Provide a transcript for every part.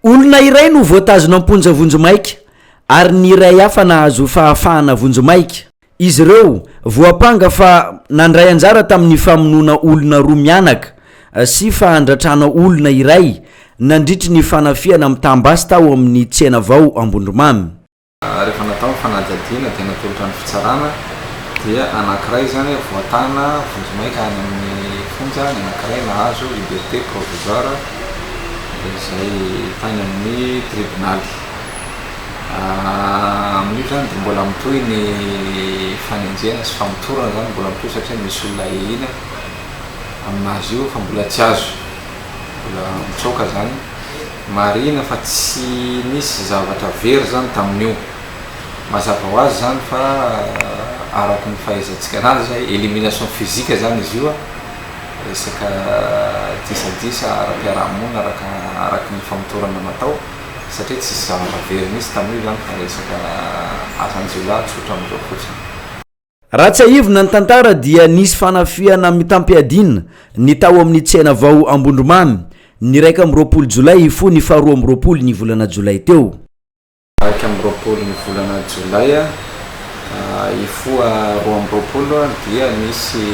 Olona iray no voatazona am-ponja vonjimaika ary ny iray hafa nahazo fahafahana vonjimaika. Izy ireo voampanga fa nandray anjara tamin'ny famonoana olona roa mianaka sy fahandratrana olona iray nandritry ny fanafihana mitam-basy tao amin'ny tsena vao Ambondromamy. Rehefa natao ny fanadihadiana dia natolotra ny fitsarana dia anankiray izany voatana vonjimaika any amin'ny fonja, ny anankiray nahazo liberté provisoire izay tany amin'ny tribonaly. Amin'io izany dia mbola mitohy ny fanenjehana sy famotorana izany mbola mitohy satria misy olona ahiana aminazy io fa mbola tsy azo, mbola mitsoaka izany. Marihina fa tsy nisy zavatra very izany tamin'io. Mazava ho azy izany fa araka ny fahaizantsika anazy, élimination physique izany izy io, resaka disadisa ara-piarahamonina araka araka ny famotorana natao satria tsisy zavatra very mihitsy tamin'io izany fa resaka asan-jiolahy tsotra amin'izao fotsiny. Raha tsiahivina ny tantara dia nisy fanafihana mitam-piadiana ny tao amin'ny tsena vao Ambondromamy ny 21 jolay hifoha ny faha 22 ny volana jolay teo. 21 ny volana jolay hifoha 22 dia nisy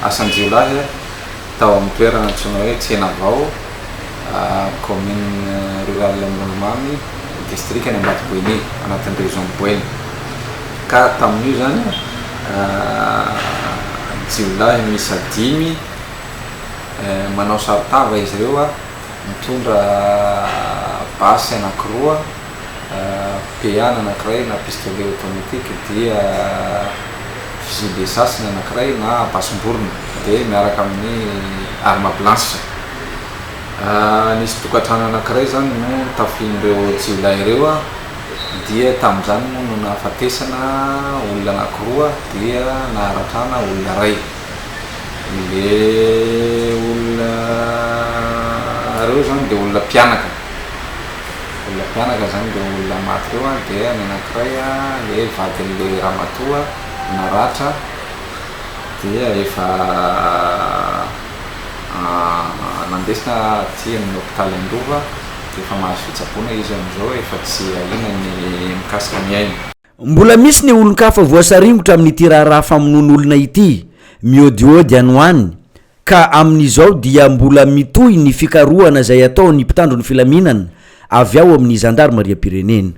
asan-jiolahy tao amin'ny toerana antsoina hoe Tsenavao, commune rurale Ambondromamy, distrikan'i Ambatoboeny, anatin'ny région Boeny. Ka tamin'io izany, jiolahy miisa dimy manao saron-tava izy ireo, mitondra basy anankiroa, PA ny anankiray na pistolet automatique dia fusil de chasse ny anankiray na basim-borona dia miaraka amin'ny arme blanche. Nisy tokantrano anankiray izany no notafihin'ireo jiolahy ireo dia tamin'izany moa no nahafatesana olona anankiroa dia naharatrana olona iray. Le olona ireo izany dia olona mpianaka. Olona mpianaka izany ireo olona maty ireo an, dia ny anankiray an, le vadin'le ramatoa naratra dia efa nandesina aty amin'ny hopitaly Androva, dia efa mahazo fitsaboana izy amin'izao, efa tsy ahiana ny mikasika ny ainy. Mbola misy ny olon-kafa voasaringotra amin'ity raharaha famonoan'olona ity, miôdiôdy any ho any, ka amin'izao dia mbola mitohy ny fikarohana izay ataon'ny mpitandro ny filaminana avy ao amin'ny zandarimariam-pirenena.